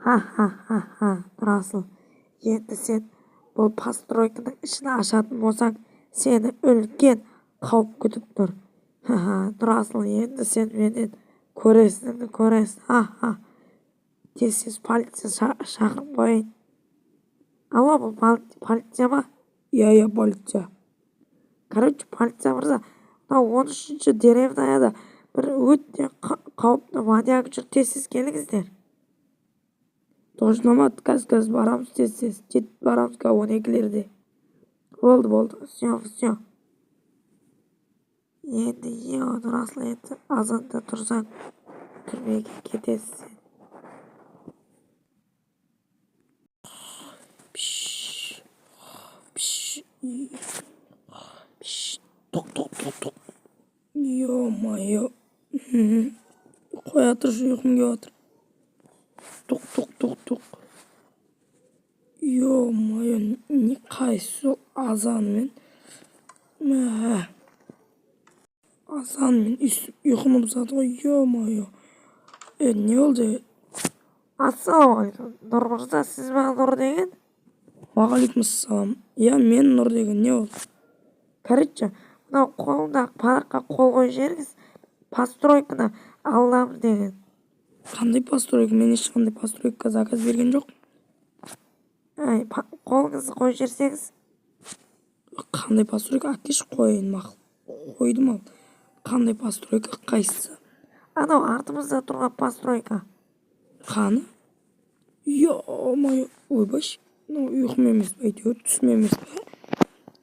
Ха-ха-ха-ха, Нұрасыл, енді сен бұл постройканың ішін ашатын болсаң, сені үлкен қауіп күтіп тұр. Ха-ха, Нұрасыл, енді сен менен көресіңді көресің. Ха-ха. Тез-тез полиция шақырып қояйын. Алло, бұл полиция ма? Иә, иә, полиция. Короче, полиция мырза, мынау 13-ші деревняда бір өте қауіпті маньяк жүр, тез-тез келіңіздер. Точно ма? Қазір барамыз, тез-тез. Жетіп барамыз қазір 12-лерде. Болды, болды, все, все. Енді, Нұрасыл, енді азанда тұрсаң, түрмеге кетесің сен. Пш, пш, пш, тоқ, тоқ, тоқ, тоқ. Ё-моё. Қоя тұршы, ұйқым келіп жатыр. Тоқ, тоқ, тоқ, тоқ. Ё-моё, не қайсы азанмен? Мә. Азанмен ұйқыны бұзады ғой, ё-моё. Не болды? Ассалаумағалейкум, Нұр мырза, сіз ба Нұр деген? Уағалейкумассалам. Иә, мен Нұр деген, не болды? Короче, мынау қолымдағы параққа қол қойып жіберіңіз, постройканы аламын деген. Қандай постройка? Мен ешқандай постройка заказ берген жоқ. Әй, қолыңызды қойып жіберсеңіз. Қандай постройка? Әкеші, қояйын, мақұл. Қойдым ал. Қандай постройка? Қайсысы? Анау артымызда тұрған постройка. Қаны? Ё-моё, ойбайш, мынау ұйқым емес пе, әйтеуір түсім емес пе?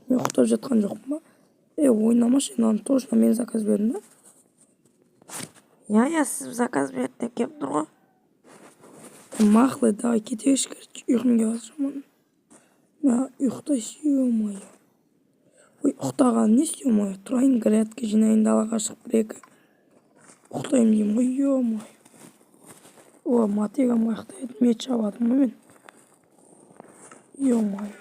Мен ұйықтап жатқан жоқпын ба? Ойнамашы, мынаны точно мен заказ бердім ба? Иә, иә, сіз заказ берді деп келіп тұр ғой. Мақұл, давай кетейікші, короче, ұйқым келіп жатыр жаман. Мә, ұйықтайшы, ё-моё. Ой, ұйықтаған несі, ё-моё, тұрайын, грядка жинайын, далаға шығып бір-екі. Ұйықтаймын деймін ғой, ё-моё. О, мотыгам қаяқта еді, меч шабатырмын ғой мен. Ё-моё.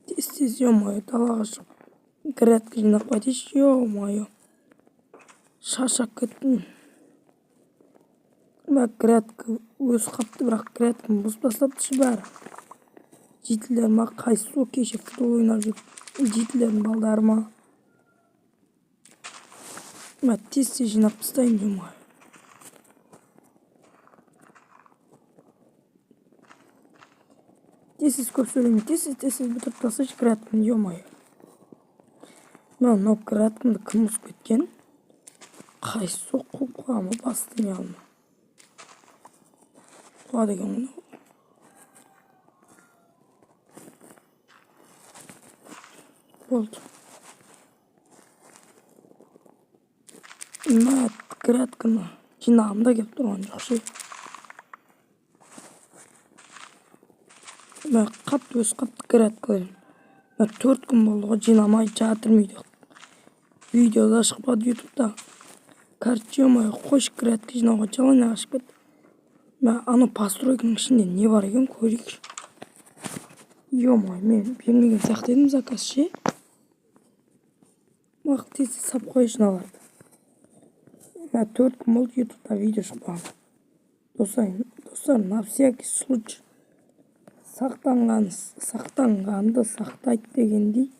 Тез-тез, ё-моё, далаға шығып грядка жинап қайтайыншы, ё-моё. Шаршап кеттім. Мә, грядка өсіп қапты, бірақ грядканы бұзып тастапты бәрі. Жителдер ма, қайсысы сол кеше футбол ойнап жүріп, жителдердің балдары ма? Мә, тез-тез жинап тастайын, ё-моё. Тез-тез, көп сөйлемей, тез-тез, тез-тез бітіріп тастайыншы грядканы, ё-моё. Мынау грядкамды кім бұзып кеткен? Қайсысы сол қуып қойған ба, басты не алма? Қуады екен ғой. Болды. Мә, грядканы жинағым да келіп тұрған жоқ ше. Мә, қатты өсіп қапты грядкалар. Мә, 4 күн болды ғой, жинамай жатырмын үйде. Видео да шықпады ютубта. Короче, ё-моё, қойшы, грядка жинауға желание қашып кетті. Мә, анау постройканың ішінде не бар екен көрейікші. Ё-моё, мен бермеген сияқты едім заказ ше. Мақұл, тез-тез сап қояйыншы мыналарды. Мә, 4 күн болды ютубта видео шықпаған. Достар, на всякий случай сақтанғанды сақтайды дегендей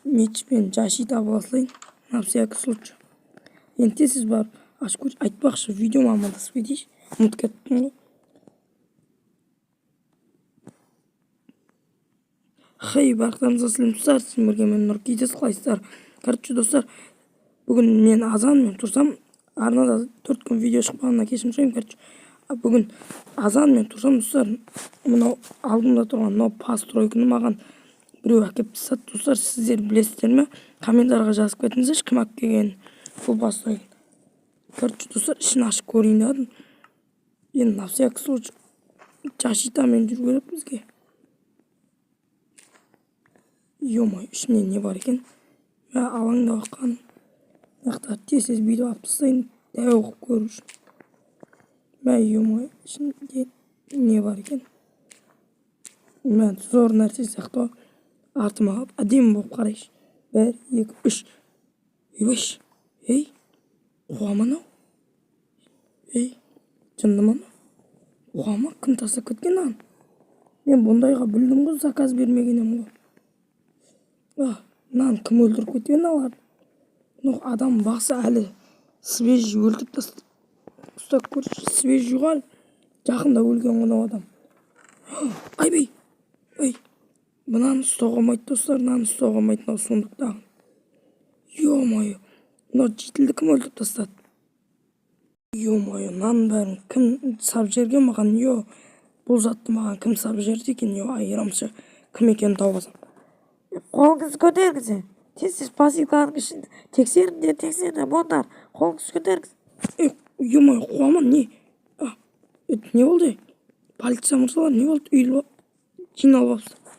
мечпен защита бола салайын, на всякий случай. Енді тез-тез барып ашып көрейінші. Айтпақшы, видеома амандасып кетейінші, ұмытып кеттім ғой. Хей, барлықтарыңызға сәлем, достар, сіздермен бірге мен Нұркейдес, қалайсыздар? Короче, достар, бүгін мен азанмен тұрсам, арнада 4 күн видео шықпағанына кешірім сұраймын. Короче, бүгін азанмен тұрсам, достар, мынау алдымда тұрған мынау постройканы маған біреу әкеліп тастады. Достар, сіздер білесіздер ме? Комментарийға жазып кетіңіздерші, кім әкеліп келгенін бұл постройканы. Короче, достар, ішін ашып көрейін дедім. Енді на всякий случай защитамен жүру керек бізге. Ё-моё, ішінде не бар екен? Мә, алаңдап жатқаным. Мына жақта тез-тез бүйтіп алып тастайын, дәу қылып көру үшін. Мә, ё-моё, ішінде не бар екен? Мә, зор нәрсе сияқты ғой. Артыма қалып, әдемі болып қарайыншы. Бір, екі, үш. Ойбайш, ей, қуа ма анау? Ей, жынды ма анау? Қуа ма? Кім тастап кеткен мынаны? Мен бұндайға білдім ғой, заказ бермеген едім ғой. А, мынаны кім өлтіріп кеткен мыналарды? Мынау адам басы әлі свежий, өлтіріп тастады. Ұстап көрші, свежий ғой әлі. Жақында өлген ғой мынау адам. Айбей, ей, мынаны ұстауға болмайды, достар, мынаны ұстауға болмайды, мынау сундуктағы. Ё-моё, мынау жительді кім өлтіріп тастады? Ё-моё, мынаның бәрін кім сап жіберген маған? Ё, бұл затты маған кім сап жіберді екен? Ё, айырамшы, кім екенін тауып алсам. Қолыңызды көтеріңіз. Тез, тез посылканың ішін тексеріңдер, тексеріңдер, болыңдар. Қолыңызды көтеріңіз. Ей, ё-моё, қуаман не? А, не болды? Полиция мырзалар, не болды? Үйіліп жиналып алыпсыздар.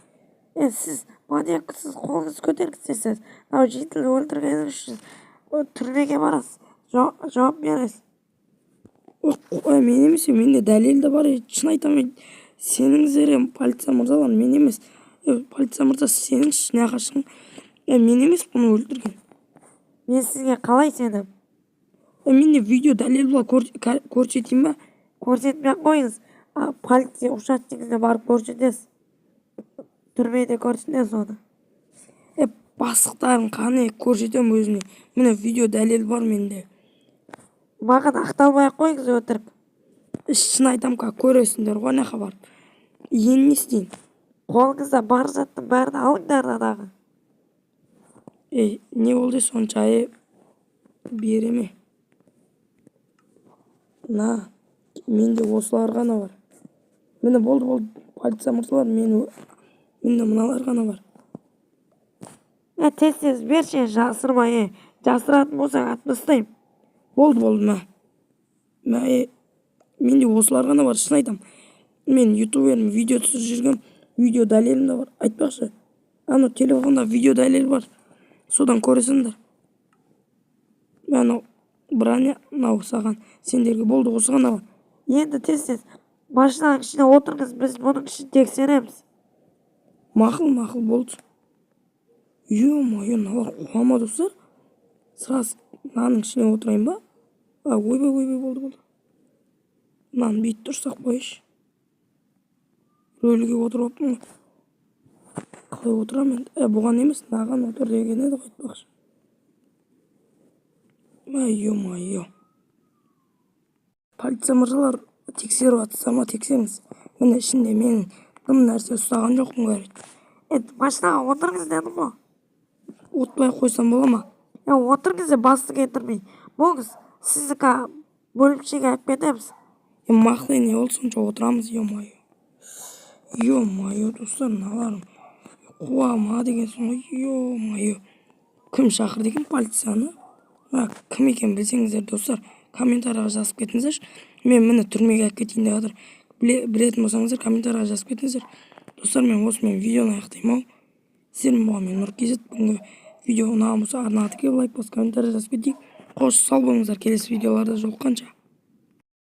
Е, сіз маньяксыз, қолыңызды көтеріңіз тез, тез. Мынау жительді өлтіргеніңіз үшін түрмеге барасыз. Жауап бересіз. Ой, мен емес, менде дәлел де бар, шын айтамын. Сеніңіздер, полиция мырзалар, мен емес. Полиция мырза, сеніңізші, неғып шығың? Мен емес бұны өлтірген. Мен сізге қалай сенемін? Менде видео дәлел бар, көрсетейін ба? Көрсетпей ақ қойыңыз. Полиция учаскесіне барып көрсетесіз. Түрмеде көрсетесіз оны. Е, бастықтарың қане, көрсетемін өзіне. Міне, видео дәлел бар менде. Маған ақталмай ақ қойыңыз өтірік. Шын айтамын, көресіңдер ғой ана жаққа барып. Енді не істейін? Қолыңызда бар заттың бәрін алыңдар анаға. Ей, не болды сонша, е? Береме? На, менде осылар ғана бар. Міне, болды, болды, полиция мырзалар, менде мыналар ғана бар. Е, тез, тез берші, жасырма, е. Жасыратын болсаң, атып тастаймын. Болды, болды, мә. Мә, е, менде осылар ғана бар, шын айтамын. Мен ютубермін, видео түсіріп жүргем, видео дәлелім де бар. Айтпақшы, анау телефонда видео дәлел бар. Содан көресіңдер. Мә, анау броня, мынау саған, сендерге, болды, осы ғана бар. Енді тез, тез машинаның ішіне отырыңыз, біз бұның ішін тексереміз. Мақұл, мақұл, болды. Ё-моё, мыналар қуа ма, достар? Сразу мынаның ішіне отырайын ба? А, ойбай, ойбай, болды, болды. Мынаны бүйтіп дұрыстап қояйыншы. Рөлге отырып алыппын ғой. Қалай отырамын енді? Ә, бұған емес, мынаған отыр деген еді ғой, айтпақшы. Мә, ё-моё. Полиция мырзалар, тексеріп жатсыздар ма, тексеріңіз. Міне, ішінде мен дым нәрсе ұстаған жоқпын, говорит. Е, машинаға отырыңыз дедім ғой. Отпай қойсам бола ма? Е, отырыңыз деп, басты кетірмей. Болыңыз, сізді бөлімшеге алып кетеміз. Е, мақұл, не болды сонша, отырамыз, ё-моё. Ё-моё, достар, мыналар қуа ма дегенсің ғой, ё-моё. Кім шақырды екен полицияны? Мә, кім екенін білсеңіздер, достар, комментарийға жазып кетіңіздерші. Мен, міне, түрмеге алып кетейін деп жатыр. Білетін болсаңыздар, комментарийға жазып кетіңіздер. Достар, мен осымен видеоны аяқтаймын ау. Сіздермен болған мен, Нұр KZ. Бүгінгі видео ұнаған болса, арнаға тіркеліп, лайк басып, комментарий жазып кетейік. Қош, сау болыңыздар, келесі видеоларда жолыққанша.